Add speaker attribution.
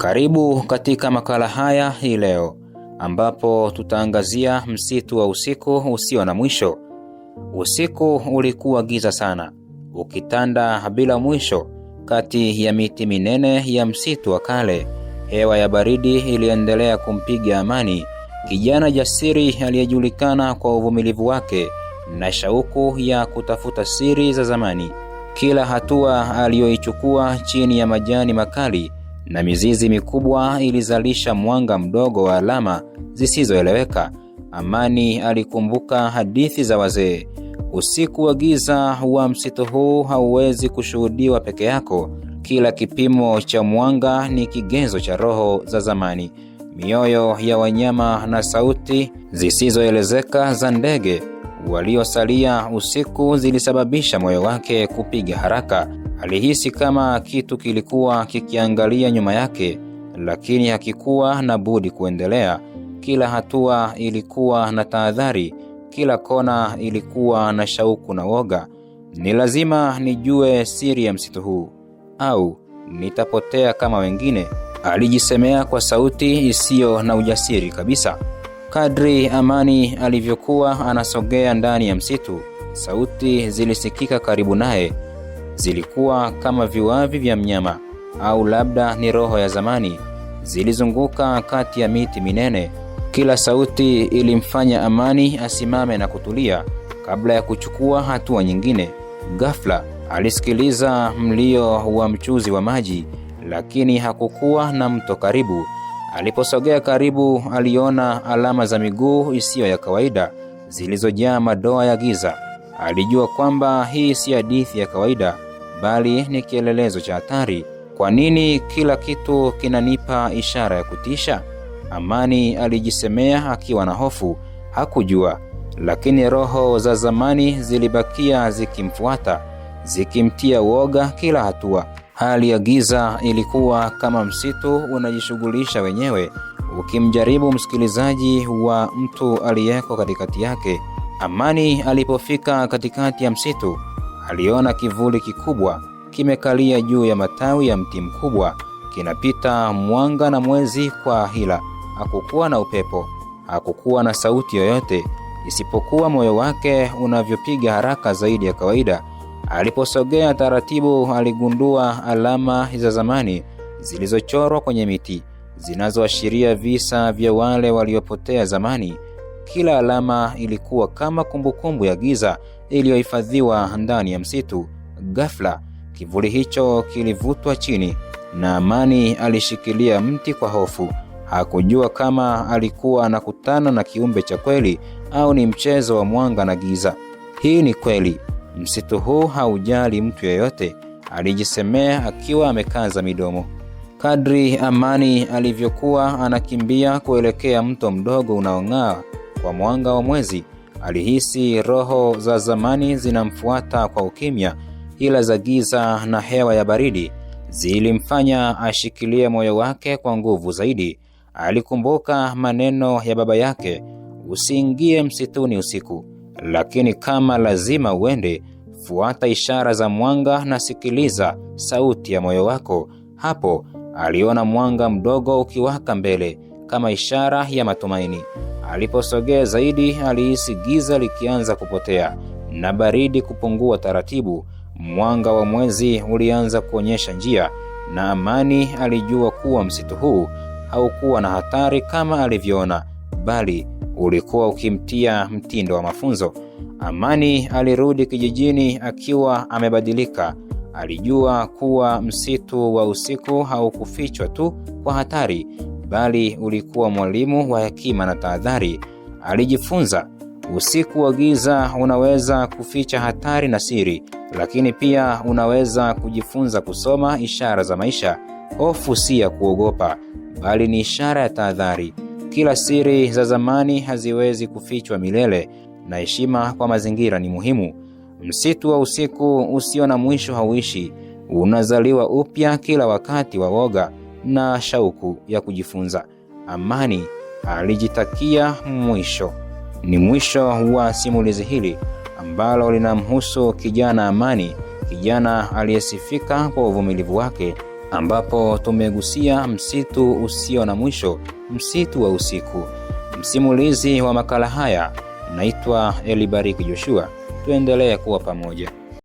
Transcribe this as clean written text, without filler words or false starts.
Speaker 1: Karibu katika makala haya hii leo ambapo tutaangazia msitu wa usiku usio na mwisho. Usiku ulikuwa giza sana, ukitanda bila mwisho kati ya miti minene ya msitu wa kale. Hewa ya baridi iliendelea kumpiga Amani, kijana jasiri aliyejulikana kwa uvumilivu wake na shauku ya kutafuta siri za zamani. Kila hatua aliyoichukua chini ya majani makali na mizizi mikubwa ilizalisha mwanga mdogo wa alama zisizoeleweka. Amani alikumbuka hadithi za wazee. Usiku wa giza wa msitu huu hauwezi kushuhudiwa peke yako. Kila kipimo cha mwanga ni kigezo cha roho za zamani, mioyo ya wanyama na sauti zisizoelezeka za ndege waliosalia usiku zilisababisha moyo wake kupiga haraka. Alihisi kama kitu kilikuwa kikiangalia nyuma yake, lakini hakikuwa na budi kuendelea. Kila hatua ilikuwa na tahadhari, kila kona ilikuwa na shauku na woga. Ni lazima nijue siri ya msitu huu au nitapotea kama wengine, alijisemea kwa sauti isiyo na ujasiri kabisa. Kadri Amani alivyokuwa anasogea ndani ya msitu, sauti zilisikika karibu naye. Zilikuwa kama viwavi vya mnyama au labda ni roho ya zamani. Zilizunguka kati ya miti minene. Kila sauti ilimfanya Amani asimame na kutulia kabla ya kuchukua hatua nyingine. Ghafla alisikiliza mlio wa mchuzi wa maji, lakini hakukuwa na mto karibu. Aliposogea karibu, aliona alama za miguu isiyo ya kawaida zilizojaa madoa ya giza. Alijua kwamba hii si hadithi ya kawaida, bali ni kielelezo cha hatari. Kwa nini kila kitu kinanipa ishara ya kutisha? Amani alijisemea akiwa na hofu. Hakujua, lakini roho za zamani zilibakia zikimfuata, zikimtia woga kila hatua. Hali ya giza ilikuwa kama msitu unajishughulisha wenyewe, ukimjaribu msikilizaji wa mtu aliyeko katikati yake. Amani alipofika katikati ya msitu, aliona kivuli kikubwa kimekalia juu ya matawi ya mti mkubwa, kinapita mwanga na mwezi kwa hila. Hakukuwa na upepo, hakukuwa na sauti yoyote isipokuwa moyo wake unavyopiga haraka zaidi ya kawaida. Aliposogea taratibu, aligundua alama za zamani zilizochorwa kwenye miti zinazoashiria visa vya wale waliopotea zamani. Kila alama ilikuwa kama kumbukumbu ya giza iliyohifadhiwa ndani ya msitu. Ghafla kivuli hicho kilivutwa chini na Amani alishikilia mti kwa hofu. Hakujua kama alikuwa anakutana na kiumbe cha kweli au ni mchezo wa mwanga na giza. Hii ni kweli, msitu huu haujali mtu yeyote, alijisemea akiwa amekaza midomo. Kadri Amani alivyokuwa anakimbia kuelekea mto mdogo unaong'aa kwa mwanga wa mwezi, alihisi roho za zamani zinamfuata kwa ukimya. Hila za giza na hewa ya baridi zilimfanya ashikilie moyo wake kwa nguvu zaidi. Alikumbuka maneno ya baba yake, usiingie msituni usiku, lakini kama lazima uende, fuata ishara za mwanga na sikiliza sauti ya moyo wako. Hapo aliona mwanga mdogo ukiwaka mbele kama ishara ya matumaini. Aliposogea zaidi, alihisi giza likianza kupotea na baridi kupungua taratibu. Mwanga wa mwezi ulianza kuonyesha njia, na Amani alijua kuwa msitu huu haukuwa na hatari kama alivyoona, bali ulikuwa ukimtia mtindo wa mafunzo. Amani alirudi kijijini akiwa amebadilika. Alijua kuwa msitu wa usiku haukufichwa tu kwa hatari, bali ulikuwa mwalimu wa hekima na tahadhari. Alijifunza usiku wa giza unaweza kuficha hatari na siri, lakini pia unaweza kujifunza kusoma ishara za maisha. Hofu si ya kuogopa, bali ni ishara ya tahadhari. Kila siri za zamani haziwezi kufichwa milele, na heshima kwa mazingira ni muhimu. Msitu wa usiku usio na mwisho hauishi, unazaliwa upya kila wakati wa woga na shauku ya kujifunza. Amani alijitakia mwisho. Ni mwisho wa simulizi hili ambalo linamhusu kijana Amani, kijana aliyesifika kwa uvumilivu wake, ambapo tumegusia msitu usio na mwisho, msitu wa usiku. Msimulizi wa makala haya naitwa Elibariki Joshua. Tuendelee kuwa pamoja.